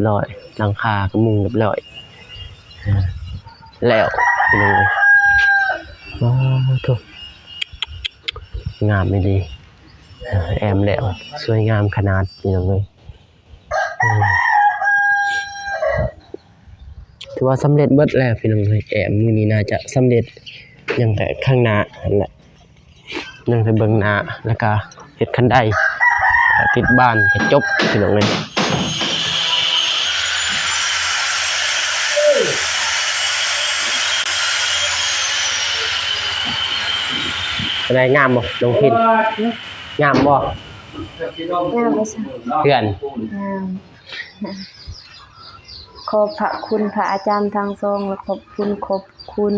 ຮ້ອຍ ຫຼັງຄາກໍມຸງຮຽບຮ້ອຍ ແລ້ວພີ່ນ້ອງເອີຍ. ວ້າໂທ້ ງາມອີ່ຫຼີ ແອ້ມແລ້ວ ສວຍງາມຂະໜາດພີ່ນ້ອງເອີຍ. ຖືວ່າສຳເລັດເບິດແລ້ວພີ່ນ້ອງເອີຍ ແອ້ມມື້ນີ້ໜ້າຈະສຳເລັດ ຍັງແຕ່ຂ້າງໜ້າຫັ້ນແຫຼະ ຍັງແຕ່ເບື້ອງໜ້າ ແລ້ວກະເຮັດຄັນໄດ ຕິດບານກະຈົບພີ່ນ້ອງເອີຍ. ເປັນໃດ ງາມບໍ່ນ້ອງພິນ? ງາມບໍ່? ງາມບໍ່ຊະ? ເຮືອນ ງາມ. ຂອບພະຄຸນພະອາຈານທັງສອງ ແລະ ຂອບຄຸນ ຂອບຄຸນ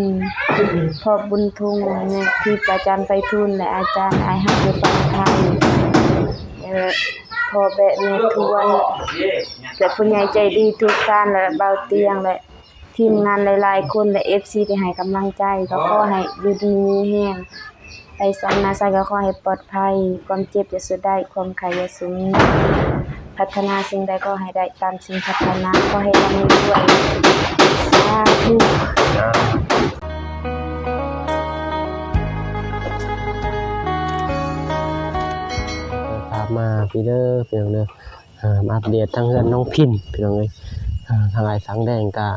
ພໍ່ບຸນທຸງ ແມ່ທິບ ອາຈານໄພທູນ ແລະ ອາຈານອ້າຍຮັກຢູ່ຝັ່ງໄທ ແລະ ພໍ່ແບະແມ່ທວນ ແລະ ຜູ້ໃຫຍ່ໃຈດີທຸກທ່ານ ແລະ ບ່າວຕຽງ ແລະ ທີມງານຫຼາຍໆຄົນ ແລະ ເອັຟຊີ ທີ່ໃຫ້ກຳລັງໃຈ ກໍຂໍໃຫ້ຢູ່ດີມີແຮງ ໄປໃສມາໃສກໍຂໍໃຫ້ປອດໄພ ຄວາມເຈັບຢ່າສູ່ໄດ້ ຄວາມໄຂ້ຢ່າສູ່ມີ ປາດຖະໜາສິ່ງໃດຂໍໃຫ້ໄດ້ຕາມສິ່ງປາດຖະໜາ ຂໍໃຫ້ລ່ຳໃຫ້ລວຍ ສາທຸ. ຕາມມາພີ້ເດີ ພີ່ນ້ອງເດີ ມາອັບເດດທາງເຮືອນນ້ອງພິນ ພີ່ນ້ອງເອີຍ. ທາງອ້າຍສັງແດງກະ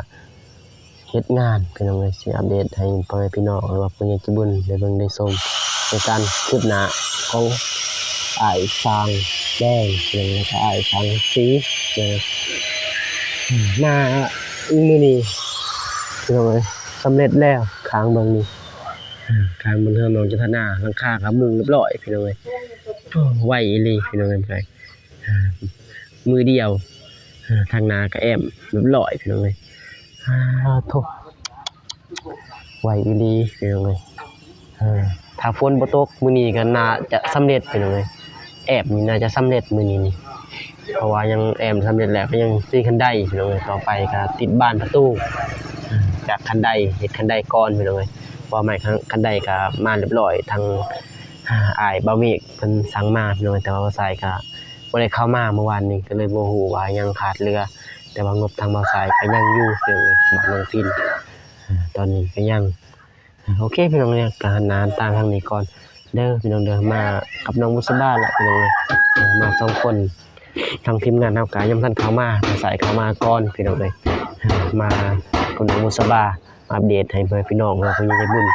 ເຮັດງານພີ່ນ້ອງເອີຍ ຊິອັບເດດໃຫ້ພໍ່ແມ່ພີ່ນ້ອງ ຫຼືວ່າຜູ້ໃຫຍ່ໃຈບຸນໄດ້ເບິ່ງໄດ້ຊົມ ໃນການຄືບໜ້າຂອງອ້າຍສາງແດງ ແລ້ວກໍອ້າຍສາງສີ ມາມື້ນີ້ພີ່ນ້ອງເອີຍ ສຳເລັດແລ້ວ ຂ້າງເບິ່ງນີ້ ຂ້າງເບິ່ງເຮືອນນ້ອງຈັນທະນາ ຫຼັງຄາກໍມຸງຮຽບຮ້ອຍພີ່ນ້ອງເອີຍ. ໂອ້ ໄວອີ່ຫຼີພີ່ນ້ອງເອີຍ ມື້ດຽວ ທາງໜ້າກໍແອ້ມຮຽບຮ້ອຍພີ່ນ້ອງເອີຍ. ອາໂທ້ ໄວອີ່ຫຼີພີ່ນ້ອງເອີຍ. ຖ້າຝົນບໍ່ຕົກມື້ນີ້ກໍໜ້າຈະສຳເລັດພີ່ນ້ອງເອີຍ ແອ້ມນີ້ໜ້າຈະສຳເລັດມື້ນີ້ນີ້ ເພາະວ່າຍັງແອ້ມສຳເລັດແລ້ວ ກໍຍັງຕີຄັນໄດພີ່ນ້ອງເອີຍ. ຕໍ່ໄປກໍຕິດບານປະຕູ ຈາກຄັນໄດ ເຮັດຄັນໄດກ່ອນພີ່ນ້ອງເອີຍ ເພາະວ່າໄມ້ຄັນໄດກໍມາຮຽບຮ້ອຍ ທາງອ້າຍບ່າວເມກ ເພິ່ນສັ່ງມາພີ່ນ້ອງ ແຕ່ວ່າບ່າວສາຍກະບໍ່ໄດ້ເຂົ້າມາມື້ວານນີ້ ກໍເລີຍບໍ່ຮູ້ວ່າຍັງຂາດເຫຼືອ ແຕ່ວ່າງົບທາງບ່າວສາຍກໍຍັງຢູ່ພີ່ນ້ອງເອີຍ ບ້ານນ້ອງພິນ ອາ ຕອນນີ້ກໍຍັງ. ໂອເຄພີ່ນ້ອງເອີຍ ກໍຫັນໜ້າຫັນຕາທາງນີ້ກ່ອນເດີພີ່ນ້ອງເດີ ມາກັບນ້ອງບຸດສະບາລະພີ່ນ້ອງເອີຍ ມາສອງຄົນ ທາງທີມງານເຮົາກໍຍັງບໍ່ທັນເຂົ້າມາ ອາໄສເຂົ້າມາກ່ອນພີ່ນ້ອງເອີຍ ມາກັບນ້ອງບຸດສະບາ ອັບເດດໃຫ້ພໍ່ແມ່ພີ່ນ້ອງ ແລະ ຜູ້ໃຫຍ່ໃຈບຸນ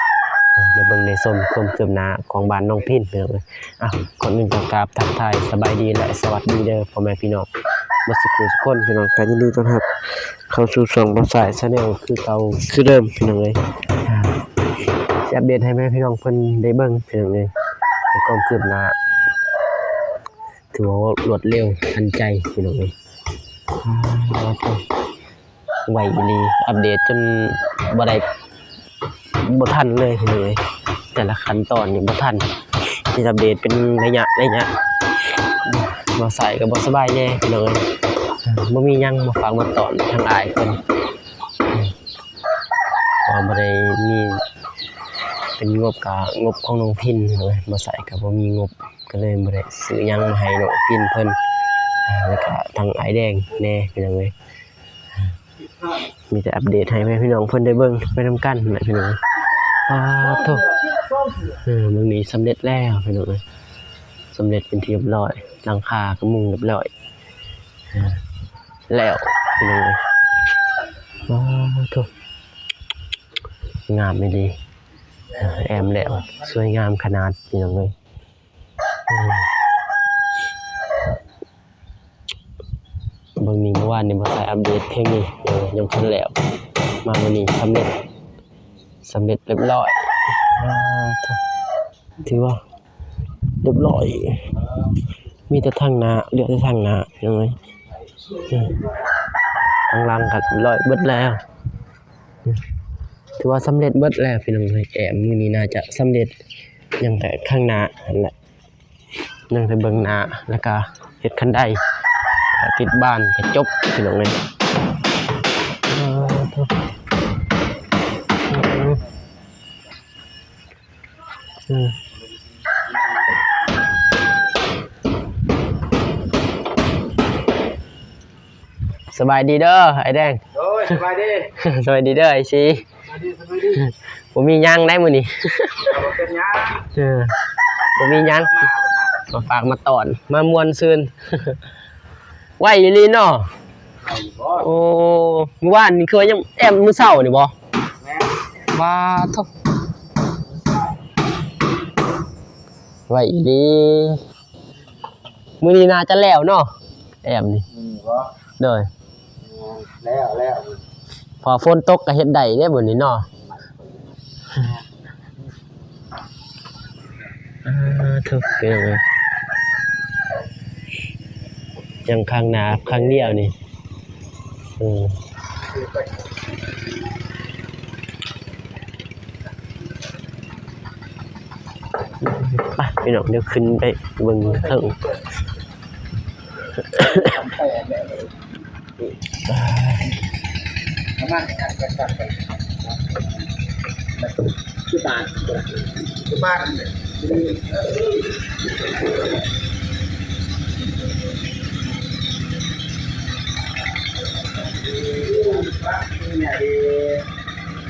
ໄດ້ເບິ່ງໄດ້ຊົມຄວາມຄືບໜ້າຂອງບ້ານນ້ອງພິນພີ່ນ້ອງເອີຍ. ອ່ະ ກ່ອນອື່ນກໍກາບທັກທາຍສະບາຍດີ ແລະ ສະຫວັດດີເດີພໍ່ແມ່ພີ່ນ້ອງເບິດສຸຂູສຸຄົນພີ່ນ້ອງ ກໍຍິນດີຕ້ອນຮັບເຂົ້າສູ່ຊ່ອງບ່າວສາຍ Channel ຄືເກົ່າຄືເດີມພີ່ນ້ອງເອີຍ. ຊິອັບເດດໃຫ້ແມ່ພີ່ນ້ອງເພິ່ນໄດ້ເບິ່ງພີ່ນ້ອງເອີຍ ໃນຄວາມຄືບໜ້າ ຖືວ່າລວດເລັວທັນໃຈພີ່ນ້ອງເອີຍ. ອາໂທ້ ໄວອີ່ຫຼີ ອັບເດດຈົນບໍ່ໄດ້ ບໍ່ທັນເລີຍພີ່ນ້ອງເອີຍ ແຕ່ລະຂັ້ນຕອນນີ້ບໍ່ທັນ ຊິອັບເດດເປັນໄລຍະໄລຍະ. ບ່າວສາຍກໍບໍ່ສະບາຍແດ່ພີ່ນ້ອງເອີຍ ບໍ່ມີຫຍັງມາຝາກມາຕ້ອນທາງອ້າຍເພິ່ນ ເພາະວ່າບໍ່ໄດ້ມີ ເປັນງົບກະງົບຂອງນ້ອງພິນພີ່ນ້ອງເອີຍ ບ່າວສາຍກໍບໍ່ມີງົບ ກໍເລີຍບໍ່ໄດ້ຊື້ຫຍັງມາໃຫ້ນ້ອງພິນເພິ່ນ ແລ້ວກະທາງອ້າຍແດງແດ່ພີ່ນ້ອງເອີຍ. ມີແຕ່ອັບເດດໃຫ້ແມ່ພີ່ນ້ອງເພິ່ນໄດ້ເບິ່ງໄປນຳກັນແຫຼະພີ່ນ້ອງ. ປາດໂທ້ ເອີ ມື້ນີ້ສຳເລັດແລ້ວພີ່ນ້ອງເອີຍ ສຳເລັດເປັນທີ່ຮຽບຮ້ອຍ ຫຼັງຄາກໍມຸງຮຽບຮ້ອຍ ເອີ ແລ້ວພີ່ນ້ອງເອີຍ. ປາດໂທ້ ງາມອີ່ຫຼີ ແອ້ມແລ້ວ ສວຍງາມຂະໜາດພີ່ນ້ອງເອີຍ. ເບິ່ງນີ້ ເມື່ອວານນີ້ບ່າວສາຍອັບເດດພຽງນີ້ ຍັງບໍ່ທັນແລ້ວ ມາມື້ນີ້ສຳເລັດ ສຳເລັດຮຽບຮ້ອຍ. ອາໂທ້ ຖືວ່າຮຽບຮ້ອຍ ມີແຕ່ທາງໜ້າ ເຫຼືອແຕ່ທາງໜ້າພີ່ນ້ອງເອີຍ ທາງຫຼັງກໍຮຽບຮ້ອຍເບິດແລ້ວ. ຖືວ່າສຳເລັດເບິດແລ້ວພີ່ນ້ອງເອີຍ ແອ້ມມື້ນີ້ໜ້າຈະສຳເລັດ ຍັງແຕ່ຂ້າງໜ້າຫັ້ນແຫຼະ ຍັງແຕ່ເບື້ອງໜ້າ ແລ້ວກະເຮັດຄັນໄດ ກະຕິດບານກະຈົບພີ່ນ້ອງເອີຍ. ອືມ. ສະບາຍດີເດີອ້າຍແດງ. ໂດຍ ສະບາຍດີ. ສະບາຍດີເດີອ້າຍສີ. ສະບາຍດີ ສະບາຍດີ. ບໍ່ມີຫຍັງໄດ໋ມື້ນີ້. ບໍ່ເປັນຫຍັງ. ເອີ ບໍ່ມີຫຍັງ. ມາ ມາຝາກມາຕ້ອນ ມາມ່ວນຊື່ນ. ໄວອີ່ຫຼີເນາະ. ໄວບໍ່? ໂອ້ ມື້ວານນີ້ຄືວ່າຍັງແອມມື້ເຊົ້ານີ້ບໍ່? ແມ່ນ. ວ້າໂທ້ ໄວອີ່ຫຼີ. ມື້ນີ້ໜ້າຈະແລ້ວເນາະ ແອມນີ້. ມື້ນີ້ບໍ່? ໂດຍ ແມ່ນ ແລ້ວ ແລ້ວ. ພໍຝົນຕົກກໍເຮັດໄດ້ເດ້ມື້ນີ້ເນາະ. ອ່າ ທຸກ ພີ່ນ້ອງເອີຍ ຍັງຄັ້ງໜ້າຄັ້ງດຽວນີ້. ເອີ ໄປພີ່ນ້ອງ ດຽວຂຶ້ນໄປເບິ່ງເທິງ. ປະມານ ຄືບ້ານ ຄືບ້ານ.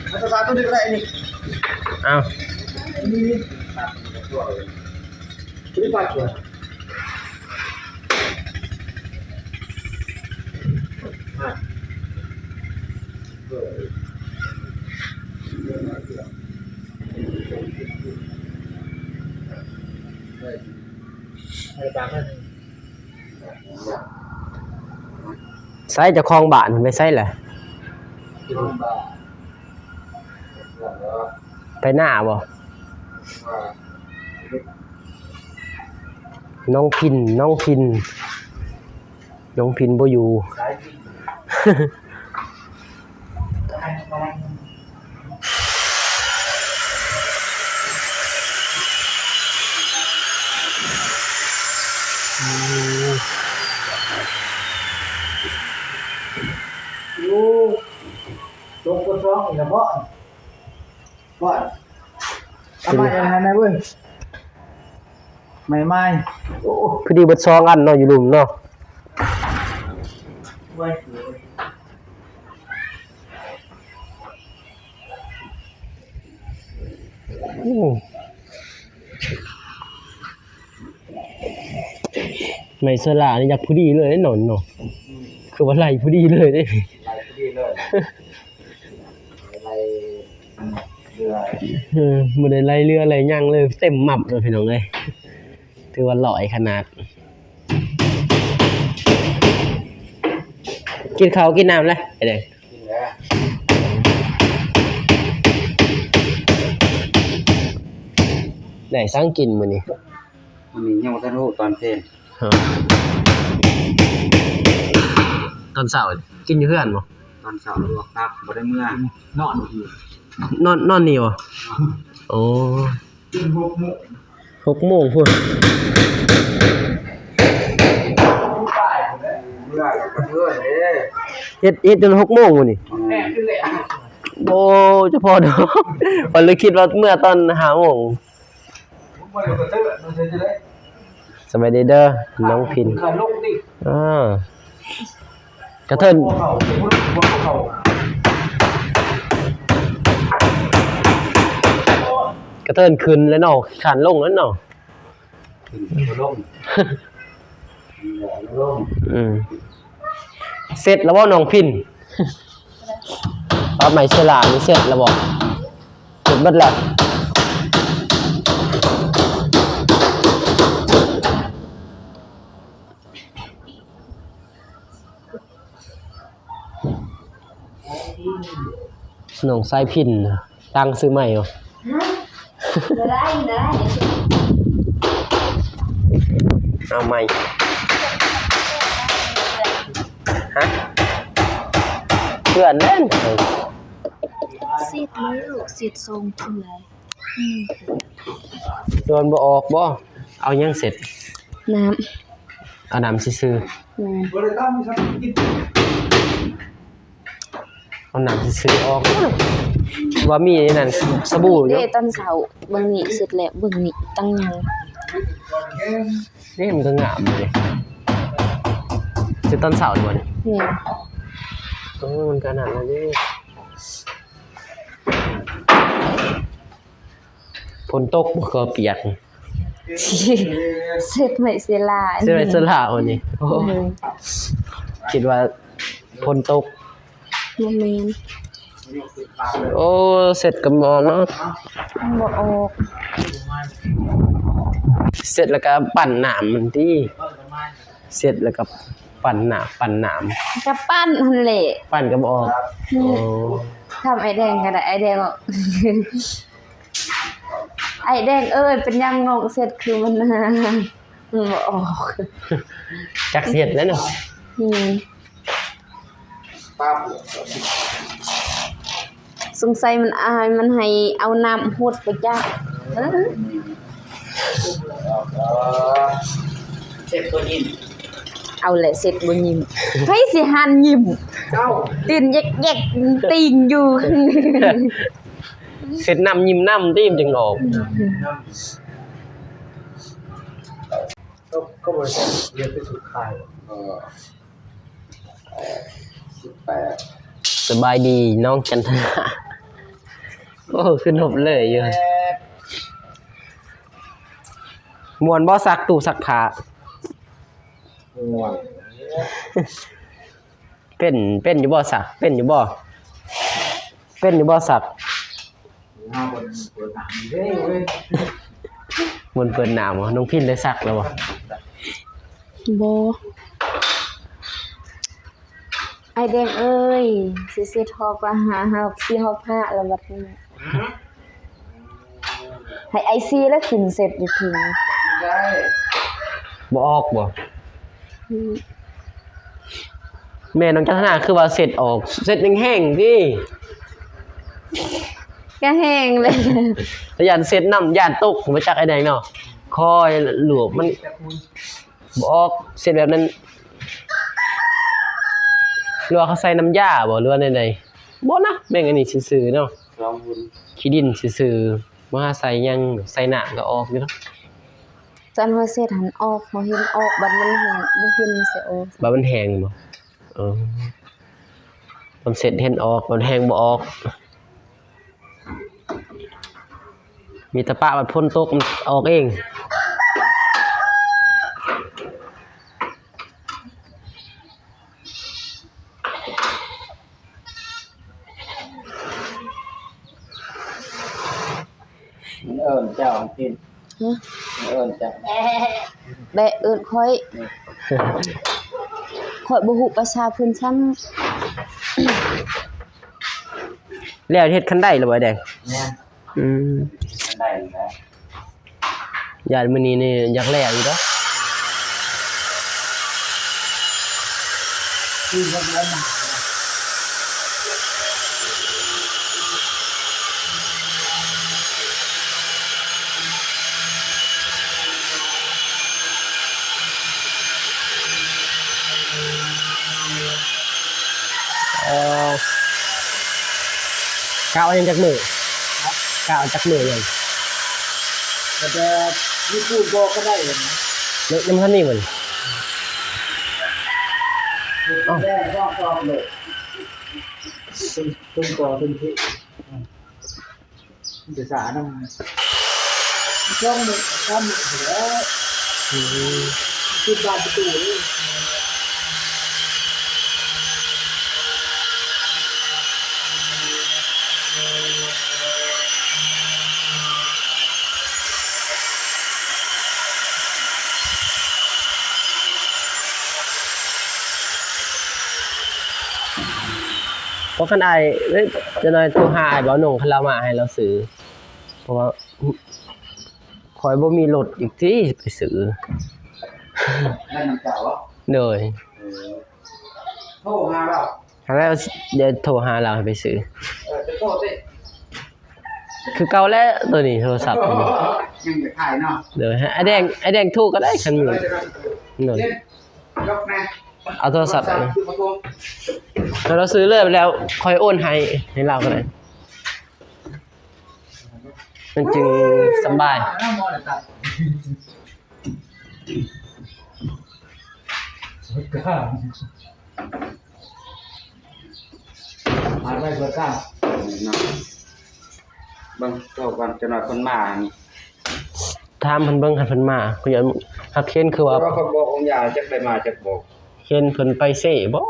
ເອົາໂທລະສັບໂຕນີ້ກໍໄດ້ນີ້. ເອົາ ນີ້ ນີ້ ນີ້ ໃສເຈົ້າຂອງບ້ານໄປໃສລະ? ໄປນາບໍ່? ນ້ອງພິນ ນ້ອງພິນ ນ້ອງພິນບໍ່ຢູ່. ໂອ້ ຕົກບໍ່ຊອກອີກແລ້ວບໍ່? ວ່າ ເອົາໃໝ່ອັນນັ້ນນະເວີຍ ໃໝ່ໆ. ໂອ້ ພໍດີເບິດສອງອັນເນາະ ຢູ່ລຸ່ມເນາະ. ໂອ້ຍ ໂອ້ ໄມ້ໂຊລານີ້ຢາກພໍດີເລີຍເນາະ ເນາະ ອືມ ຄືວ່າໄລ່ພໍດີເລີຍເດ້ ໄລ່ພໍດີເລີຍ ໄລ່ເຮືອ ເອີ ບໍ່ໄດ້ໄລ່ເຮືອໄລ່ຫຍັງເລີຍ ເຕັມໝັບເລີຍພີ່ນ້ອງເອີຍ ຖືວ່າຫຼອຍຂະໜາດ. ກິນເຂົ້າກິນນ້ຳແລ້ວ ໄປເດີ ກິນແລ້ວ. ໄດ້ຫຍັງກິນມື້ນີ້? ມື້ນີ້ຍັງບໍ່ທັນຮູ້ຕອນເພນ. ຮະ ຕອນເຊົ້າກິນຢູ່ເຮືອນບໍ່? ຕອນເຊົ້າລວກຜັກ ບໍ່ໄດ້ເມືອ ນອນຢູ່ ນອນ ນອນນີ້ບໍ່? ນອນ ໂອ້ ຕື່ນຫົກໂມງ ຫົກໂມງພຸ້ນ ເມືອກັບເຮືອນເດ້ ເຮັດ ເຮັດຈົນຫົກໂມງພຸ້ນນີ້. ອືມ ໂອ້ ຈະພໍດອກ ຂ້ອຍເລີຍຄິດວ່າເມືອຕອນຫ້າໂມງ. ສະບາຍດີເດີ ນ້ອງພິນ. ອ່າ ກະເທີນ ກະເທີນຂຶ້ນແລ້ວເນາະ ຂ້ານລົງແລ້ວເນາະ ຂຶ້ນບໍ່ລົງ ຂຶ້ນບໍ່ລົງ. ອືມ ເສັດແລ້ວບໍ່ນ້ອງພິນ? ປາໄມ້ເຊລານີ້ເສັດແລ້ວບໍ່? ເສັດເບິດແລ້ວ. ນ້ອງສາຍພິນ ຕັ້ງຊື່ໃໝ່ບໍ່? ຮະ? ບໍ່ໄດ້ ບໍ່ໄດ້. ເອົາໃໝ່. ຮະ? ເພື່ອນເດ້. ເສັດແລ້ວ ເສັດສອງເທື່ອ. ອືມ ສ່ວນບໍ່ອອກບໍ່? ເອົາຫຍັງເສັດ? ນ້ຳ ເອົານ້ຳຊື່ໆ. ແມ່ນ ເອົານ້ຳຊື່ໆອອກ. ວ່າມີອັນນັ້ນ ສະບູຢູ່ ເດ້ ຕອນເຊົ້າ ເບິ່ງນີ້ເສັດແລ້ວ ເບິ່ງນີ້ຕັ້ງຫຍັງ. ນີ້ມັນກໍງາມເດ ເສັດຕອນເຊົ້ານີ້ບໍ່ນີ້? ແມ່ນ ໂອ້ ມັນກະນັ້ນລະເດ້. ຝົນຕົກບໍ່ ກໍປຽກ. ເຊັດໄມ້ເຊລາ ເຊັດໄມ້ເຊລາ ໂອ້ ນີ້. ໂອ້ ເອີ ຄິດວ່າຝົນຕົກ. ບໍ່ແມ່ນ. ໂອ້ ເຊັດກະບໍ່ອອກເນາະ. ມັນບໍ່ອອກ. ເຊັດແລ້ວກະປັ່ນນ້ຳມັນຕິ. ເຊັດແລ້ວກະປັ່ນນ້ຳ ປັ່ນນ້ຳ. ກະປັ່ນຫັ້ນແຫຼະ. ປັ່ນກະບໍ່ອອກ. ອືມ. ໂອ້ ຖາມອ້າຍແດງກະໄດ້ ອ້າຍແດງອອກ. ອ້າຍແດງເອີຍ ເປັນຫຍັງນ້ອງເຊັດຄືມັນ ມັນບໍ່ອອກ. ຈັກຊິເຮັດແລ້ວເນາະ. ອືມ. ສົງໄສມັນອາຍ ມັນໃຫ້ເອົານ້ຳຫົດໄປຈັກ. ເອີ ເຊັດບໍ່ຍິ້ມ. ເອົາແຫຼະ ເຊັດບໍ່ຍິ້ມ. ໃຜຊິຫັນຍິ້ມ. ເອົ້າ ຕີນແຢກໆ ຕີງຢູ່. ເຊັດນ້ຳຍິ້ມນ້ຳຕິ ມັນຈຶ່ງອອກ. ເອີ ເອີ ສິບແປດ. ສະບາຍດີນ້ອງຈັນທະນາ. ໂອ້ ຄືນົບເລີຍຢູ່. ມ່ວນບໍ່ ຊັກຕູ້ຊັກຜ້າ? ມ່ວນ. ເປັນ ເປັນຢູ່ບໍ່ ຊັກ ເປັນຢູ່ບໍ່ ເປັນຢູ່ບໍ່ ຊັກ? ເຮົາບໍ່ໄດ້ເປີດນ້ຳເດ້ເວີຍ. ບໍ່ເປີດນ້ຳບໍ່? ນ້ອງພິນໄດ້ຊັກແລ້ວບໍ່? ບໍ່. ອ້າຍແດງເອີຍ ຊິເຊັດຮອບວ່າ ຫາ ຫາ ຊິຮອບຫ້າແລ້ວບັດນີ້. ໃຫ້ອ້າຍຊີລະຂຶ້ນເຊັດຢູ່ເທິງ. ບໍ່ອອກບໍ່? ອືມ. ແມ່ນ້ອງຈັນທະນາຄືວ່າເຊັດອອກ ເຊັດແຮງໆຕິ. ກະແຮງເລີຍ. ແຕ່ຢ້ານເຊັດນ້ຳຢ້ານຕົກ ບໍ່ຈັກໄອ້ແດງເນາະ. ຄ່ອຍຫຼວບມັນບໍ່ອອກ ເຊັດແບບນັ້ນ. ຫຼືວ່າເຂົາໃສ່ນ້ຳຢາບໍ່ ຫຼືວ່າແນວໃດ? ບໍ່ນະ ແມ່ນອັນນີ້ຊື່ໆເນາະ. ລອງເບິ່ງ. ຂີ້ດິນຊື່ໆ ບໍ່ຫາໃສ່ຫຍັງ ໃສ່ນ້ຳກະອອກຢູ່ເນາະ. ຕອນເຮົາເຊັດຫັ້ນອອກ ເຮົາເຫັນອອກ ບັດມັນແຮງ ບໍ່ເຫັນໃສ່ອອກ. ບັດມັນແຮງບໍ່? ເອີ ຕອນເຊັດເຫັນອອກ ບັດແຮງບໍ່ອອກ. ມີແຕ່ປະ ບັດຝົນຕົກມັນອອກເອງ. ມັນເອີ້ນເຈົ້າກິນ. ຮະ? ມັນເອີ້ນເຈົ້າ. ແບະເອີ້ນຂ້ອຍ. ຂ້ອຍບໍ່ຮູ້ພາສາເພິ່ນຊ້ຳ. ແລ້ວເຮັດຄັນໄດແລ້ວບໍ່ແດງ? ແມ່ນ. ອືມ. ຄັນໄດແລ້ວ. ຢ້ານມື້ນີ້ນີ້ຢາກແລ້ວຢູ່ດອກ. ເອີ ກະເອົາຫຍັງຈັກມື້? ຮະ? ກະເອົາຈັກມື້ຫຍັງ? ກະແຕ່ມີປູນບໍ່ກະໄດ້ນະ. ຍັງບໍ່ທັນມີບໍ່ນີ້? ເອົ້າ ເພິ່ນກໍເປັນທີ່ ມັນຈະສານຳ ຊ່ອງໜຶ່ງ ຊ່ອງໜຶ່ງພຸ້ນແຫຼະ. ອືມ. ຕິດບານປະຕູເດ້. ເພາະຄັນອ້າຍ ເອີຍ ຈັກໜ້ອຍໂທຫາອ້າຍບ່າວໜົງ ຄັນລາວມາໃຫ້ລາວຊື້ ເພາະວ່າຂ້ອຍບໍ່ມີລົດອີກຕິໄປຊື້. ແມ່ນນຳເຈົ້າບໍ່? ໂດຍ. ເອີ ໂທຫາລາວ ຫັ້ນແຫຼະ ດຽວໂທຫາລາວໃຫ້ໄປຊື້. ເອີ ຈະໂທຕິ ຄືເກົ່າແຫຼະ ໂຕນີ້ໂທລະສັບ ຍັງຈະຂາຍເນາະ. ໂດຍ ໃຫ້ອ້າຍແດງ ອ້າຍແດງໂທກະໄດ້ ຄັນມີ ໂດຍ. ເອົາໂທລະສັບ ໃຫ້ລາວຊື້ເລີຍ ແລ້ວຄ່ອຍໂອນໃຫ້ ໃຫ້ລາວກະໄດ້ ມັນຈຶ່ງສະບາຍ. ສະການ ໄປເປີດການເນາະ ເບິ່ງໂທກ່ອນ ຈັກໜ້ອຍເພິ່ນມານີ້ ຖາມເພິ່ນເບິ່ງ ຄັນເພິ່ນມາ ຂ້ອຍຢາກ ຫາກເຫັນຄືວ່າ ແຕ່ວ່າຂ້ອຍບອກອອງຢາ ຈັກໄດ້ມາຈັກບໍ່ ເຫັນເພິ່ນໄປເຊບໍ່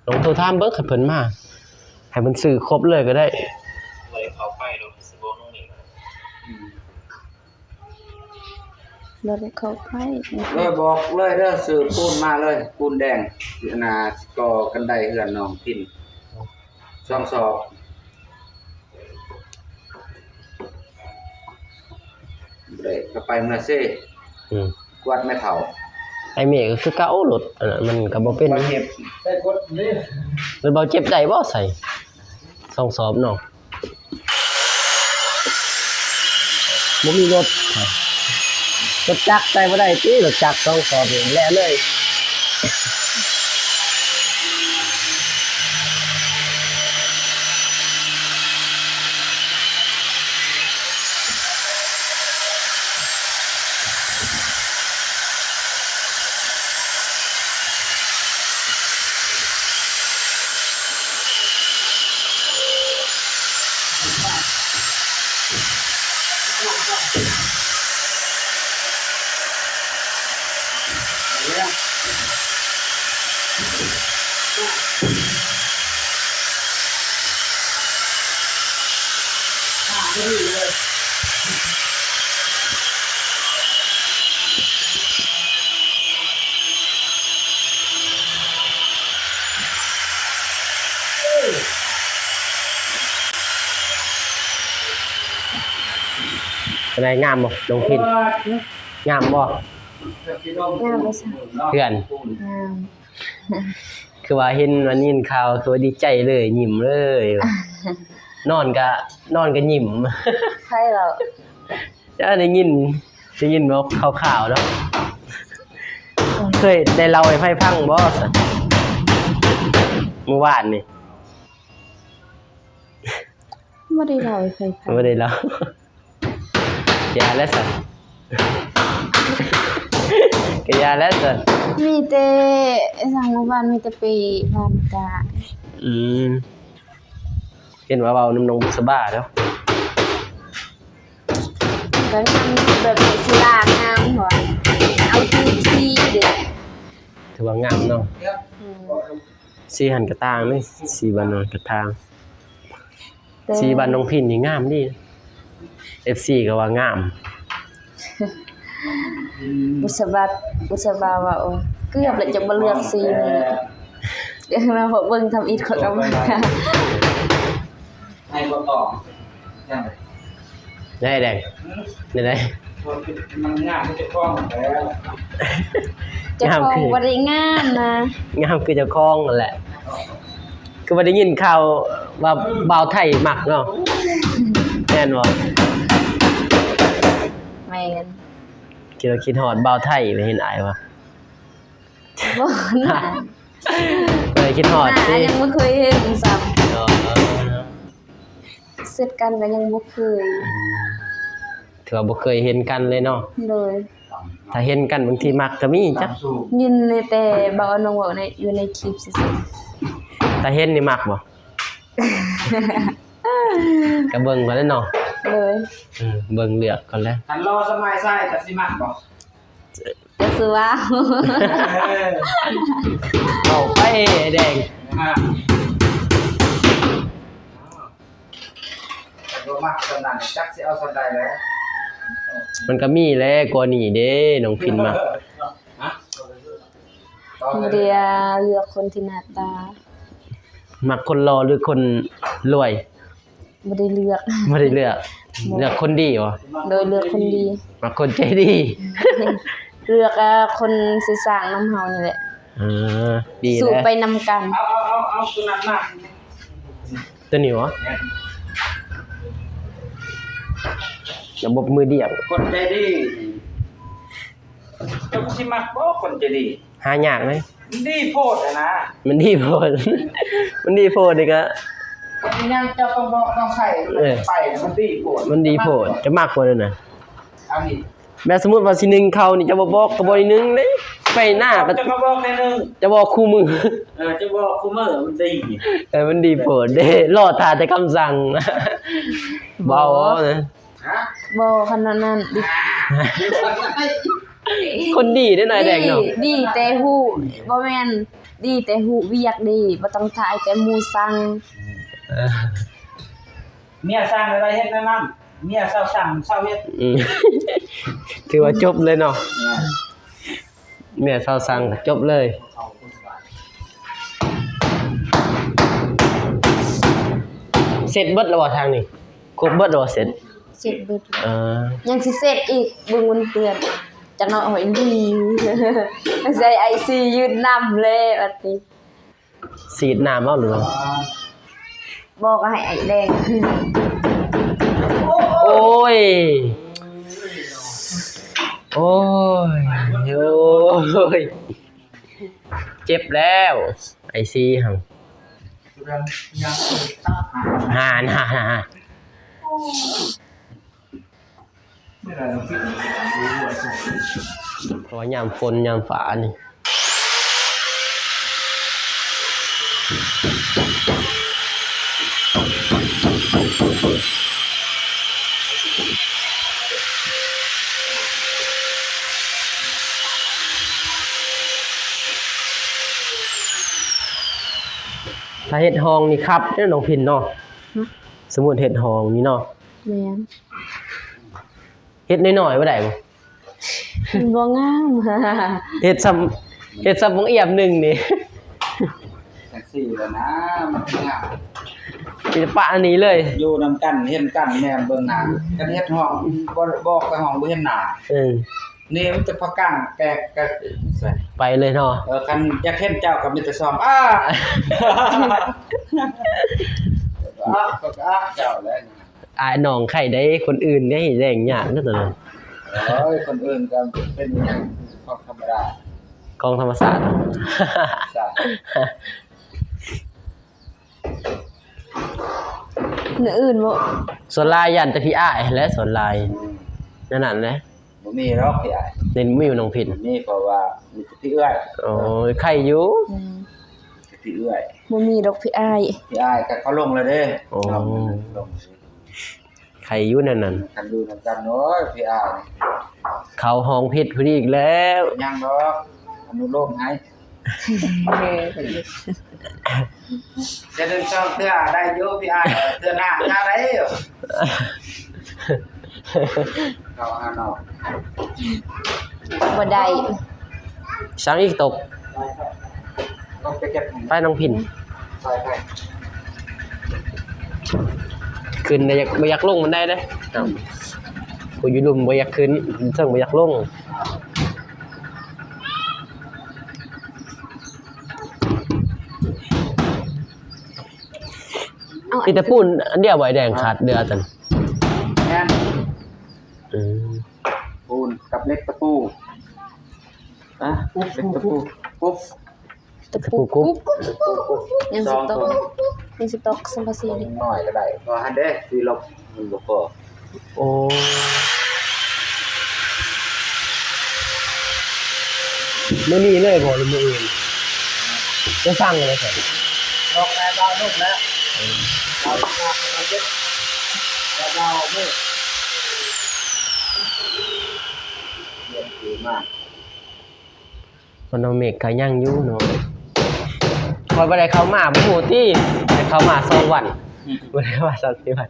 ລອງໂທຖາມເບິ່ງ ຄັນເພິ່ນມາ ໃຫ້ເພິ່ນຊື້ຄົບເລີຍກໍໄດ້ ບໍ່ໄດ້ເຂົ້າໄປດອກ ຊິບອກນ້ອງນີ້ ອືມ. ບໍ່ໄດ້ເຂົ້າໄປ ເອີ ບອກເລີຍເດີ ຊື້ປູນມາເລີຍ ປູນແດງ ອັນນ່າ ກໍ່ກັນໄດເຮືອນນ້ອງພິນ ສອງສອບ ບໍ່ໄດ້ເຂົ້າໄປເມືອເຊ ອືມ ກວດແມ່ເຖົ້າ ໄອ້ເມກໍຄືເກົ່າ ລົດອັນນັ້ນມັນກໍບໍ່ເປັນ ບໍ່ເຈັບ ລົດເບົາເຈັບໄດ້ບໍ່ໃສ່ ສອງສອບເນາະ. ບໍ່ມີລົດ ລົດຈັກໃສ່ບໍ່ໄດ້ຕິ ລົດຈັກສອງສອບນີ້ແລ່ນເລີຍ. ເປັນໃດ ງາມບໍ່ ນ້ອງພິນ? ງາມບໍ່? ງາມບໍ່ຊະ? ເຮືອນ ງາມ. ຄືວ່າເຫັນ ວ່າໄດ້ຍິນຂ່າວ ຄືວ່າດີໃຈເລີຍ ຍິ້ມເລີຍ ນອນກະ ນອນກະຍິ້ມ. ໃຜເວົ້າ? ຈະໄດ້ຍິນ ໄດ້ຍິນເວົ້າຂ່າວໆເນາະ. ເຄີຍໄດ້ເລົ່າໃຫ້ໃຜຟັງບໍ່ຊັ້ນ ມື້ວານນີ້? ບໍ່ໄດ້ເລົ່າໃຫ້ໃຜຟັງ. ບໍ່ໄດ້ເລົ່າ. ຢ່າແລ້ວຊັ້ນ ກໍຢ່າແລ້ວຊັ້ນ. ມີແຕ່ ສັງ ມື້ວານມີແຕ່ໄປບ້ານກະ ອືມ ເຫັນວ່າເວົ້ານຳນ້ອງບຸດສະບາເນາະ ກໍງາມ ແບບສີລາງາມ ເພາະວ່າເອົາຄືສີເດ້ ຖືວ່າງາມເນາະ. ອືມ ສີຫັ້ນກະຕ່າງເດ້ ສີບ້ານໂນ້ນກະຕ່າງ. ແຕ່ ສີບ້ານນ້ອງພິນນີ້ງາມເດ້ ເອັຟຊີກໍວ່າງາມ. ບຸດສະບາ ບຸດສະບາວ່າ ໂອ້ ເກືອບແລ້ວຈະບໍ່ເລືອກສີນີ້ ດຽວມາເບິ່ງທຳອິດເຂົາກໍມາ ໃຫ້ບໍ່ຕອບ ຈັ່ງໃດ ໄດ້ແດງ ໄດ້ ມັນງາມຄືເຈົ້າຂອງແຫຼະ ເຈົ້າຂອງບໍ່ໄດ້ງາມນະ ງາມຄືເຈົ້າຂອງຫັ້ນແຫຼະ. ຄືວ່າໄດ້ຍິນຂ່າວວ່າບ່າວໄທມັກເນາະ ແມ່ນບໍ່? ແມ່ນ. ຄິດວ່າຄິດຮອດບ່າວໄທ ໄປເຫັນອ້າຍບໍ່? ບໍ່ນະ ເອີ ຄິດຮອດຕິ ໜ້າຍັງບໍ່ເຄີຍເຫັນຊ້ຳ. ອໍ ເສັດກັນກໍຍັງບໍ່ເຄີຍ ອືມ ຖືວ່າບໍ່ເຄີຍເຫັນກັນເລີຍເນາະ. ໂດຍ. ຖ້າເຫັນກັນບາງທີມັກກໍມີຈັກ ຍິນແຕ່ບ່າວອານົງເວົ້າໃນ ຢູ່ໃນຄລິບຊື່ໆ. ຖ້າເຫັນນີ້ມັກບໍ່? ກໍເບິ່ງກ່ອນແຫຼະເນາະ. ໂດຍ. ເອີ ເບິ່ງເລືອກກ່ອນແຫຼະ ຄັນຫຼໍ່ສະໝາຍຊາຍກໍຊິມັກບໍ່? ຈະຄືວ່າ ເວົ້າໄປແດງ ບໍ່ມັກສ່ຳນັ້ນ ຈັກຊິເອົາສ່ຳໃດແຫຼະ. ມັນກໍມີແຫຼະ ກວ່ານີ້ເດ້ ນ້ອງພິນມັກ. ຮະ? ເດ ເລືອກຄົນທີ່ໜ້າຕາ ມັກຄົນຫຼໍ່ ຫຼື ຄົນລວຍ? ບໍ່ໄດ້ເລືອກ ບໍ່ໄດ້ເລືອກ ບໍ່ ເລືອກຄົນດີບໍ? ໂດຍ ເລືອກຄົນດີ. ມັກຄົນໃຈດີ ເລືອກ ເອີ ຄົນຊິສ້າງນຳເຮົານີ້ແຫຼະ. ເອີ ດີແຫຼະ ສູ້ໄປນຳກັນ. ເອົາ ເອົາ ເອົາ ເອົາ ໂຕນັ້ນມາ ໂຕນີ້ບໍ? ແມ່ນ ລະບົບມືດຽວ ຄົນໃຈດີ. ເຈົ້າຊິມັກບໍ່ຄົນໃຈດີ? ຫາຍາກເດ້ ມັນດີໂພດຫັ້ນນະ ມັນດີໂພດ ມັນດີໂພດນີ້ກະ ມັນຍັງເຈົ້າຕ້ອງບອກຕ້ອງໃສ່ ເອີ ໄປ ມັນດີໂພດ ມັນດີໂພດ ຈະມັກບໍ່ນັ້ນນະ? ອັນນີ້ ແບບສົມມຸດວ່າຊິໜຶ້ງເຂົ້ານີ້ ເຈົ້າບໍ່ບອກກໍບໍ່ໄດ້ໜຶ້ງເດ້. ໄປໜ້າກໍ ເຈົ້າກໍບອກແດ່ໜຶ່ງ ຈະບອກຄູ່ມື້ ເອີ ຈະບອກຄູ່ມື້ ມັນດີ ເອີ ມັນດີໂພດເດ້ ລໍຖ້າແຕ່ຄຳສັ່ງ ບໍ່ເອົານະ ຮະ ບໍ່ຂະໜາດນັ້ນ ຄົນດີເດ້ນາຍແດງເນາະ ດີແຕ່ຮູ້ ບໍ່ແມ່ນ ດີແຕ່ຮູ້ວຽກເດ້ ບໍ່ຕ້ອງຖ້າໃຫ້ແຕ່ໝູ່ສັ່ງ ເອີ ເມຍສັ່ງແນວໃດເຮັດແນວນັ້ນ ເມຍເຊົາສັ່ງເຊົາເຮັດ ອືມ ຖືວ່າຈົບເລີຍເນາະ ແມ່ນ ເມຍເຊົາສັ່ງກໍຈົບເລີຍ ເສັດເບິດແລ້ວບໍ່ທາງນີ້? ຄົບເບິດແລ້ວບໍ່ເສັດ? ເສັດເບິດ ເອີ ຍັງຊິເສັດອີກ ເບິ່ງມັນເປື້ອນ ຈັກໜ້ອຍຫອຍລີ ໃສ່ໄອຊີຢືນນຳແລ້ວບັດນີ້ ສີດນ້ຳເອົາຫຼືວ່າ ບໍ່ກໍໃຫ້ໄອ້ແດງຂຶ້ນ ໂອ້ຍ ໂອ້ຍ ໂອ້ຍ ເຈັບແລ້ວ ໄອຊີຫັ້ນ ຫານ ຫານ ຫານ ຫານ. ເພາະວ່າຍາມຝົນຍາມຟ້ານີ້ ຖ້າເຮັດຮ່ອງນີ້ຄັບເດ້ນ້ອງພິນເນາະ ຫຶ? ສົມມຸດເຮັດຮ່ອງນີ້ເນາະ ແມ່ນ ເຮັດນ້ອຍໆບໍ່ໄດ້ບໍ່? ມັນບໍ່ງາມ ເຮັດຊ່ຳ ເຮັດຊ່ຳບັກອຽມໜຶ່ງນີ້ ຈັ່ງຊີ້ແຫຼະນາ ມັນຄືງາມ ມີແຕ່ປະອັນນີ້ເລີຍ ຢູ່ນຳກັນເຫັນກັນແນມເບິ່ງໜ້າ ຄັນເຮັດຫ້ອງ ບໍ່ ບອກແຕ່ຫ້ອງບໍ່ເຫັນໜ້າ ເອີ ນີ້ມີແຕ່ພາກາງແກກ ກະໃສ່ ໄປເລີຍເນາະ ເອີ ຄັນຢາກເຫັນເຈົ້າກໍມີແຕ່ຊອມ ອ້າ ອາ ກໍອາເຈົ້າແຫຼະ. ອ້າຍນ້ອງໄຂ້ໃດ ຄົນອື່ນໄດ້ແລ້ງຍາກເນາະຕອນນັ້ນ ໂອ້ຍ ຄົນອື່ນກໍເປັນຫຍັງ ຂອງທຳມະດາ ຂອງທຳມະຊາດ ແນວອື່ນບໍ່ ສ່ວນຫຼາຍຢ້ານແຕ່ພີ່ອ້າຍຫັ້ນແຫຼະ ສ່ວນຫຼາຍ ອືມ ແນວນັ້ນແຫຼະ ບໍ່ມີດອກພີ່ອ້າຍ ເຫັນມີຢູ່ນ້ອງພິນ ບໍ່ມີ ເພາະວ່າມີແຕ່ພີ່ເອື້ອຍ ໂອ້ຍ ໄຂ້ຢູ່ ອືມ ແຕ່ພີ່ເອື້ອຍ ບໍ່ມີດອກພີ່ອ້າຍ ພີ່ອ້າຍກໍເຂົາລົງແລ້ວເດ້ ໂອ້ ນ້ອງມັນລົງ ໄຂ້ຢູ່ແນວນັ້ນ ຄັນຢູ່ນຳກັນ ໂອ້ຍ ພີ່ອ້າຍ ເຂົາຮ້ອງຜິດຜູ້ນີ້ອີກແລ້ວ ຍັງດອກ ອະນຸໂລມໃຫ້ ເທື່ອໜຶ່ງສອງເທື່ອໄດ້ຢູ່ ພີ່ອ້າຍ ເທື່ອໜ້າຢ່າໄດ້ ເຂົາຫານ້ອງ ບໍ່ໄດ້ ຊ່າງອີກຕົກ ໄປນ້ອງພິນ ຂຶ້ນແຕ່ຢາກ ບໍ່ຢາກລົງບັນໄດເດ້ ຜູ້ຢູ່ລຸ່ມບໍ່ຢາກຂຶ້ນ ເທິງບໍ່ຢາກລົງ ເອົາ ມີແຕ່ປູນອັນດຽວບໍ່ ໄອ້ແດງ ຂາດເຫຼືອອັນນັ້ນ ແມ່ນ ອືມ ປູນກັບເຫຼັກຕະປູ ອະ ເຫຼັກຕະປູ ປຸບ ຕະປູ ຕະປູ ກຸບ ກຸບ ຍັງຊິຕອກ ຍັງຊິຕອກສັງກະສີ ຕ້ອງ ເດ ໜ້ອຍກໍໄດ້ ເພາະຫັ້ນເດ້ ທີ່ລົບມັນບໍ່ພໍ ໂອ້ ມື້ນີ້ເລີຍບໍ່ ຫຼືມື້ອື່ນ ຈະສັ່ງເລີຍ ອອກແຕ່ບ່າວນຸ່ງແລ້ວ ເອີ ບ່າວໜັກ ບ່າວເຈັບ ແລ້ວບ່າວມືດ ລຽນຄືມາ. ບໍ່ນ້ອງເມກກໍຍັງຢູ່ເນາະ ຂ້ອຍບໍ່ໄດ້ເຂົ້າມາ ບໍ່ຮູ້ຕິ ໄດ້ເຂົ້າມາສອງວັນ ອືມ ບໍ່ໄດ້ເຂົ້າມາສາມສີ່ວັນ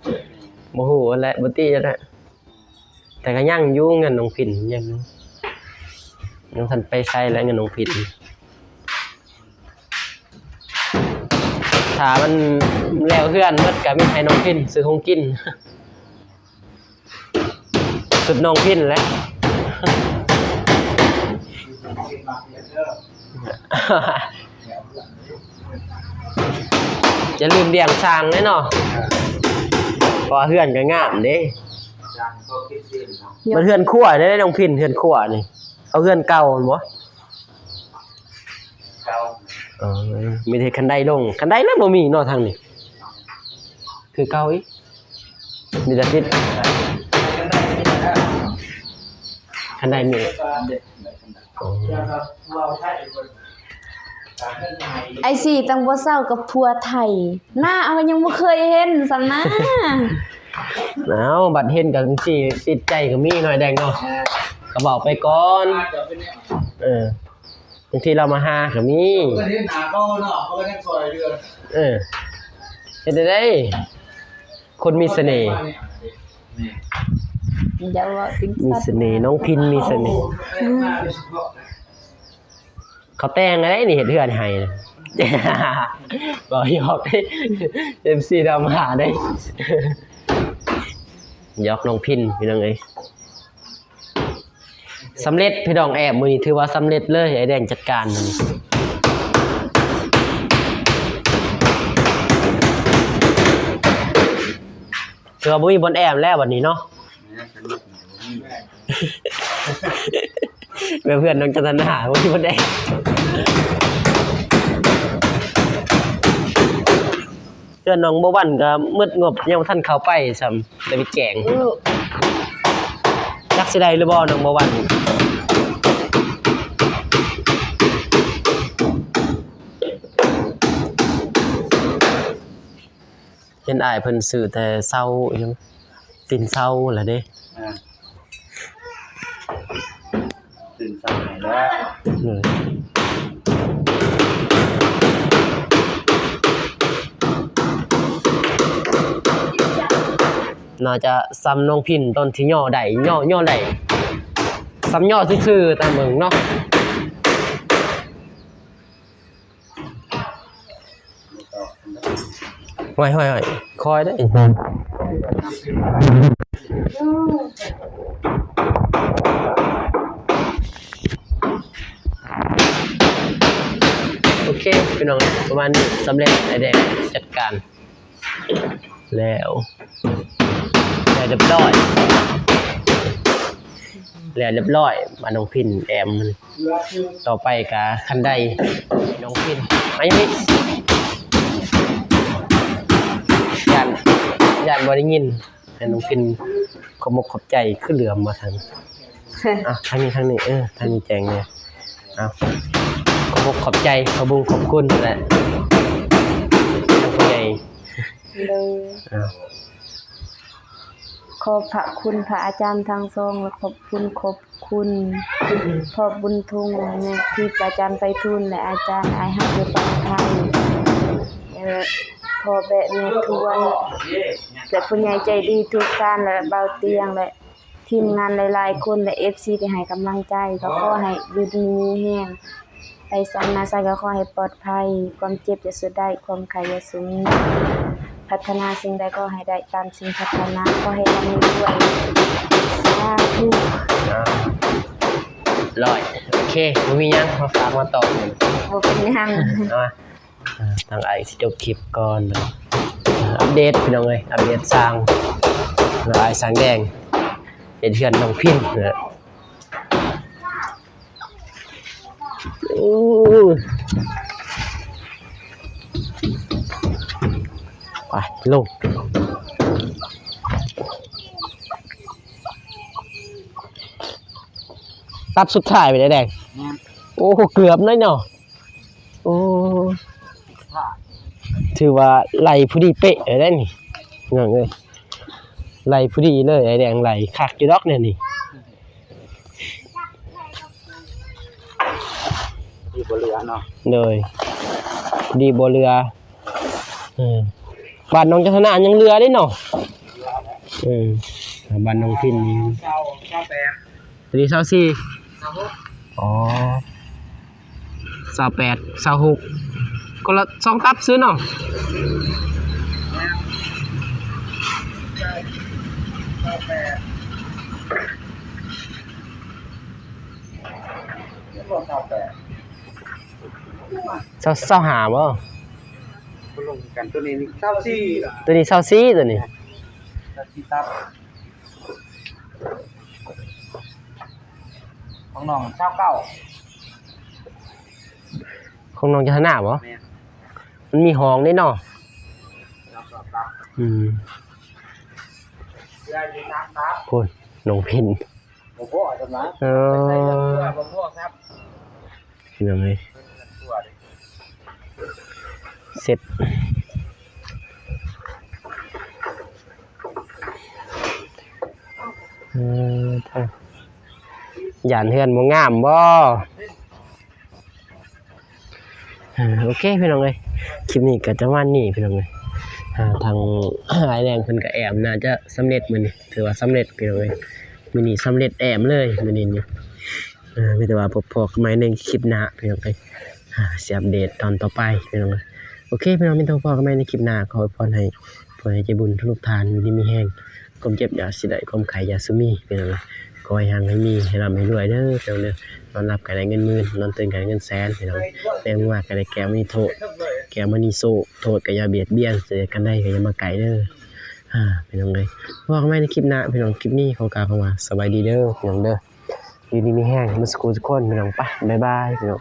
ບໍ່ຮູ້ຫັ້ນແຫຼະ ບໍ່ຕິຫັ້ນແຫຼະ ແຕ່ກໍຍັງຢູ່ ເງິນນ້ອງພິນຍັງຢູ່ ຍັງບໍ່ທັນໄປໃສແຫຼະ ເງິນນ້ອງພິນ ຖ້າມັນແລ້ວເຮືອນໝົດ ກໍມີໃຫ້ນ້ອງພິນຊື້ຂອງກິນ. ສຸດນ້ອງພິນແຫຼະ ຢ່າລືມລ້ຽງຊ້າງເດ້ເນາະ ເພາະວ່າເຮືອນກໍງາມເດ້ ມັນເຮືອນຄົວເດ້ນ້ອງພິນ ເຮືອນຄົວນີ້ ເອົາເຮືອນເກົ່າຫັ້ນບໍ່? ເອີ ມີແຕ່ຄັນໄດລົງ ຄັນໄດແລ້ວບໍ່ມີເນາະ ທາງນີ້ ຄືເກົ່າອີກ ມີແຕ່ຕິດ ຄັນໄດ້ມີ ໂອ້ ອ້າຍສີຕັ້ງບໍ່ເຊົາກັບຜົວໄທ ໜ້າເຮົາຍັງບໍ່ເຄີຍເຫັນຊ້ຳນະ. ເອົ້າ ບັດເຫັນກັນຈັ່ງຊີ້ ຕິດໃຈກໍມີໜ້ອຍແດງເນາະ ກໍເວົ້າໄປກ່ອນ. ເອີ ບາງທີລາວມາຫາກໍມີ ກໍເຫັນໜ້າເຂົາເນາະ ເຂົາກໍຍັງຊ່ອຍເຫຼືອ. ເອີ ເຮັດໄດ້ ຄົນມີສະເໜ່ ຢ່າເວົ້າຕິງສັດ ມີສະເໜ່ ນ້ອງພິນມີສະເໜ່. ອືມ ເຂົາແຕ່ງໃດນີ້ ເຮັດເຮືອນໃຫ້ ເວົ້າຫຍອກເດ້ ເອັຟຊີດາມາເດ້ ຫຍອກນ້ອງພິນ ພີ່ນ້ອງເອີຍ. ສຳເລັດພີ່ນ້ອງ ແອບມື້ນີ້ຖືວ່າສຳເລັດເລີຍ ອ້າຍແດງຈັດການມື້ນີ້ ຖືວ່າບໍ່ມີບ່ອນແອບແລ້ວບັດນີ້ເນາະ. ແມ່ເພື່ອນນ້ອງຈັນທະນາ ບໍ່ມີບ່ອນແອບ. ເຮືອນນ້ອງບົວວັນກໍໝົດງົບ ຍັງບໍ່ທັນເຂົ້າໄປຊ້ຳ ໄດ້ໄປແຈ້ງ ເອີ ຈັກຊິໄດ້ຫຼືບໍ່ນ້ອງບົວວັນ. ເຫັນອ້າຍເພິ່ນຊື້ແຕ່ເສົາ ອີຫຍັງ ຕີນເສົາລະເດ້. ອ່າ ຕື່ນສາຍແລ້ວ ເອີ ໜ້າຈະສ່ຳນ້ອງພິນຕອນທີ່ຍໍ້ໄດ້ ຍໍ້ ຍໍ້ໄດ້ ສ່ຳຍໍ້ຊື່ໆ ຕາມເບິ່ງເນາະ. ຫ້ອຍໆໆ ຄ່ອຍເດີ້. ໂອເຄ ພີ່ນ້ອງ ປະມານນີ້ ສຳເລັດ ອ້າຍແດງຈັດການ ແລ້ວ ແລ້ວຮຽບຮ້ອຍ ແລ້ວຮຽບຮ້ອຍ ມານ້ອງພິນແອມ ຕໍ່ໄປກະຄັນໄດນ້ອງພິນ ມາຢູ່ນີ້ ຢ້ານ ຢ້ານບໍ່ໄດ້ຍິນ ໃຫ້ນ້ອງພິນຂອບອົກຂອບໃຈ ຄືເຫຼືອມວ່າຊັ້ນ. ອ່ະ ທາງນີ້ ທາງນີ້ ເອີ ທາງນີ້ແຈ້ງແດ່. ເອົາ ຂອບອົກຂອບໃຈ ຂອບບຸນຂອບຄຸນແຫຼະ ທາງຜູ້ໃຫຍ່. ໂດຍ ເອົາ ຂອບພະຄຸນພະອາຈານທັງສອງ ແລະ ຂອບຄຸນ ຂອບຄຸນພໍ່ບຸນທຸງ ແມ່ທິບ ອາຈານໄພທູນ ແລະ ອາຈານອ້າຍຮັກຢູ່ຝັ່ງໄທ ແລະ ພໍ່ແບະແມ່ທວນ ແລະ ຜູ້ໃຫຍ່ໃຈດີທຸກທ່ານ ແລະ ບ່າວຕຽງ ແລະ ທີມງານຫຼາຍໆຄົນ ແລະ ເອັຟຊີ ທີ່ໃຫ້ກຳລັງໃຈ ກໍຂໍໃຫ້ຢູ່ດີມີແຮງ ໄປໃສມາໃສກໍຂໍໃຫ້ປອດໄພ ຄວາມເຈັບຢ່າສູ່ໄດ້ ຄວາມໄຂ້ຢ່າສູ່ມີ ປາດຖະໜາສິ່ງໃດກໍໃຫ້ໄດ້ຕາມສິ່ງປາດຖະໜາ ຂໍໃຫ້ລ່ຳໃຫ້ລວຍ ສາທຸ. ອ່າ ຮ້ອຍ ໂອເຄ ບໍ່ມີຫຍັງມາຝາກມາຕອບ. ບໍ່ເປັນຫຍັງ ເອົາມາ ອ່າ ທາງອ້າຍຊິຈົບຄລິບກ່ອນ ອັບເດດພີ່ນ້ອງເອີຍ ອັບເດດຊ່າງ ອ້າຍຊ່າງແດງ ເຮັດເຮືອນນ້ອງພິນນະ. ໂອ້ ໄປລົງ ຕັບສຸດທ້າຍໄປແດງ. ແມ່ນ ໂອ້ ເກືອບໜ້ອຍເນາະ. ໂອ້ ຖືວ່າໄລ່ພໍດີເປະເລີຍເດ້ນີ້ ນ້ອງເອີຍ ໄລ່ພໍດີເລີຍ ອ້າຍແດງໄລ່ຄັກຢູ່ດອກແນວນີ້ ດີບໍ່ເຫຼືອເນາະ. ໂດຍ ດີບໍ່ເຫຼືອ ເອີ ບ້ານໜອງຈັນທະນາຍັງເຫຼືອເດ້ເນາະ. ເອີ ບ້ານນ້ອງພິນນີ້ ຊາວ ຊາວແປດ ຕົວນີ້ຊາວສີ່ ຊາວຫົກ ອໍ ຊາວແປດ ຊາວຫົກ ຄົນລະສອງຕັບຊື່ເນາະ. ແມ່ນ ຊາວແປດ ຊາວ ຊາວຫ້າບໍ່? ບໍ່ລົງກັນ ຕົວນີ້ຊາວສີ່ ຕົວນີ້ຊາວສີ່ ຕົວນີ້ ຊາວສີ່ຕັບ. ຂອງນ້ອງຊາວເກົ້າ ຂອງນ້ອງຈັນທະນາບໍ່? ແມ່ນ ມັນມີຫ້ອງເດ້ເນາະ. ຊາວເກົ້າຕັບ ອືມ ເຫຼືອຢູ່ສາມຕັບ ພຸ້ນ ນ້ອງພິນ. ບໍ່ພໍຊັ້ນນະ ເອີ ບໍ່ພໍຊ້ຳ ພີ່ນ້ອງເອີຍ ເຊັດ ເອີ ຢ້ານເຮືອນບໍ່ງາມບໍ່? ອ່າ ໂອເຄພີ່ນ້ອງເອີຍ ຄລິບນີ້ກໍຈະປະມານນີ້ພີ່ນ້ອງເອີຍ ອ່າ ທາງອ້າຍແດງເພິ່ນກໍແອ້ມ ໜ້າຈະສຳເລັດມື້ນີ້ ຖືວ່າສຳເລັດພີ່ນ້ອງເອີຍ ມື້ນີ້ສຳເລັດແອ້ມເລີຍມື້ນີ້ນີ້ ອ່າ ມີແຕ່ວ່າພົບພໍ້ກັນໃໝ່ໃນຄລິບໜ້າພີ່ນ້ອງເອີຍ ອ່າ ຊິອັບເດດຕອນຕໍ່ໄປພີ່ນ້ອງເອີຍ ໂອເຄພີ່ນ້ອງ ມີແຕ່ພົບພໍ້ກັນໃໝ່ໃນຄລິບໜ້າ ຂໍອວຍພອນໃຫ້ຜູ້ໃຫຍ່ໃຈບຸນທຸກໆທ່ານຢູ່ດີມີແຮງ ຄວາມເຈັບຢ່າຊິໄດ້ ຄວາມໄຂ້ຢ່າສູ່ມີ ພີ່ນ້ອງເອີຍ ຂໍໃຫ້ຮັ່ງໃຫ້ມີ ໃຫ້ລ່ຳໃຫ້ລວຍເດີ ພີ່ນ້ອງເດີ ນອນຫຼັບກໍໄດ້ເງິນໝື່ນ ນອນຕື່ນກໍໄດ້ເງິນແສນ ພີ່ນ້ອງ ແຕ່ງມາກໍໄດ້ແກ້ວມະນີໂທດ ແກ້ວມະນີໂຊກ ໂທດກໍຢ່າບຽດບຽນ ເສຍກັນໄດ້ກໍຢ່າມາໃກ້ເດີ ອ່າ ພີ່ນ້ອງເອີຍ ພໍ້ກັນໃໝ່ໃນຄລິບໜ້າ ພີ່ນ້ອງ ຄລິບນີ້ຂໍກ່າວຄຳວ່າສະບາຍດີເດີ ພີ່ນ້ອງເດີ ຢູ່ດີມີແຮງ ໝົດສູ່ຄົນ ພີ່ນ້ອງ ໄປ ບາຍບາຍ ພີ່ນ້ອງ.